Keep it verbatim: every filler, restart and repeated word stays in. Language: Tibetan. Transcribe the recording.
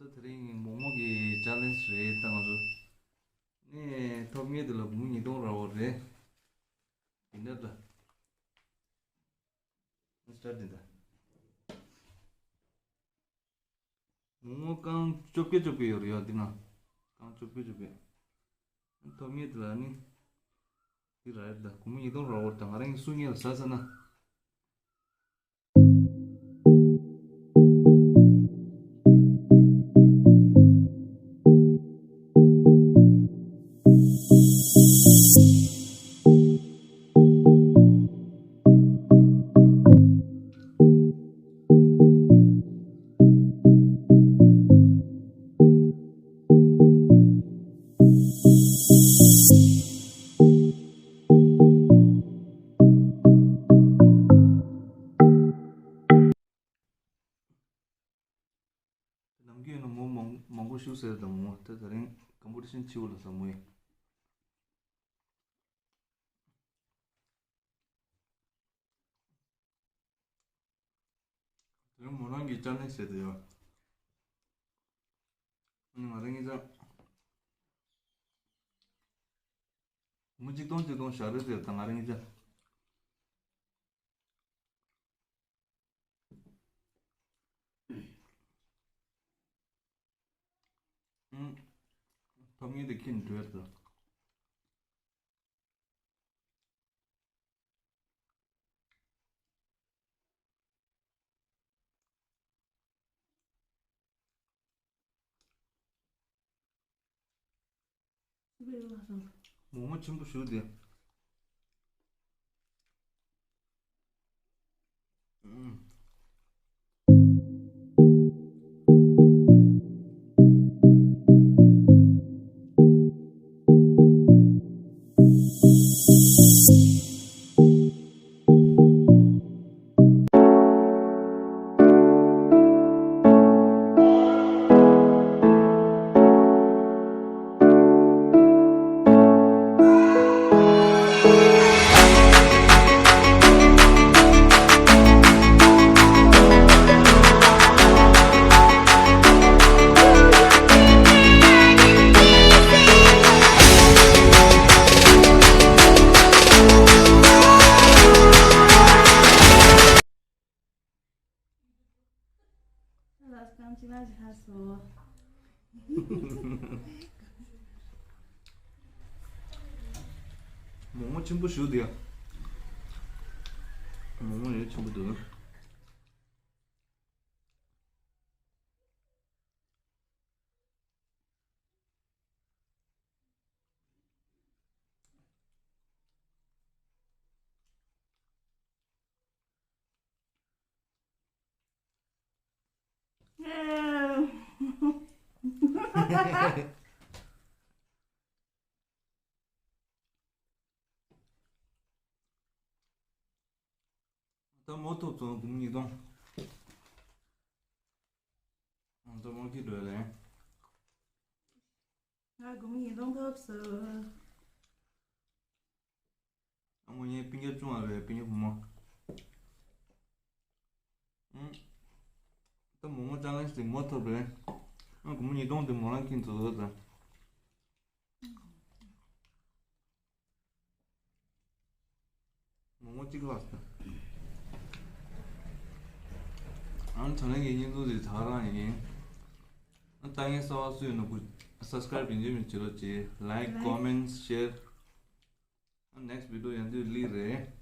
ད་དེ་རིང་མོག་མོག་གི་ཅལ་ལེན་ཇི་རེད། ད་ང་ཚོ་ནས་ཐོབ་ངེས་དེ་ལ་སྒོར་མོ་ཉིས་སྟོང་རག་པ་རེད། ཡིན་ད་ད། སི་ཊར་ཊི་འདི་ད། མོག་མོག་རྐང་བཅོ་བརྒྱད་བཅོ་བརྒྱད་ཡོད་རེད་ཡ། འདི་ན་རྐང་བཅོ་བརྒྱད་བཅོ་བརྒྱད། ཐོབ་ངེས་དེ་ལ་ནི་འདི་རག་ཡོད་ད། སྒོར་མོ་ཉིས་སྟོང་རག་པ་རེད་ད། ང་རང་གིས་སུ་ངེས་ལ་ཟ་ཟ་ན། ནམ་རྒྱུན་ནི་མོག་མང་མང་པོ་ཞིག་ཟས་དང་མོག་མོག་དེ་དེ་རིང་ཀམ་པི་ཊི་ཤན་ཆེ་བོ་ལ་ཟ་མོ་ཡིན། དེ་རིང་མོ་རང་གི་ཅལ་ལེན་ཇི་བྱས་ཏེ་ཡོད། ང་རང་གིས་ད་མི་གཅིག་སྟོང་གཅིག་སྟོང་བཞག་རེད་ཟེར་ད། ང་རང་གིས་ད། ཨུམ། ཐོབ་ངེས་དེ་ཁྱེར་ནས་འགྲོ་ཡ་ད། མོག་མོག་ཆེན་པོ་ཞིག་དེ། ཨུམ། ལགས་སོ། མོག་མོག་ཆེན་པོ་ཞིག་འདུག་ཡ། མོག་མོག་ཡང་ཆེན་པོ་འདུག། ད་མོག་ཐོབ་སོང་། སྒོར་མོ་ཉིས་སྟོང་། ད་མོག་ཁྱེར་འགྲོ་ལེ། ང་སྒོར་མོ་ཉིས་སྟོང་ཐོབ་སོང་། ཨ་མོ་ངའི་སྤུན་ཀྱག་ཆུང་བ་རེད། སྤུན་ཀྱག་བུ་མོ། ཨུམ། ད་མོག་མོག་ཅལ་ལེན་ཇི་དེ་མོ་ཐོབ་རེད། ཨ་སྒོར་མོ་ཉིས་སྟོང་དེ་མོ་རང་ཁྱེར་འགྲོ་ད། མོག་མོག་གཅིག་ལ། ཨང་དྲ་ལན་གྱི་བརྙན་ཐུང་དེ་ད་ག་རང་ཡིན། ཨ་ལྟ་མཁན་གསར་པ་སུ་ཡོད་ན་ཁུ་སབ་སི་ཀ་རེབ་ཡིན་གཅིག་མིན་གཅིག་རོགས་བྱེད། ལའིཀ། ལའིཀ། ཀོ་མེན་ཊི། ཤེར། ཨ་ནེག་སི་ཊི་བི་ཌི་ཡོ་ཡོང་དུས་ལི་རེད།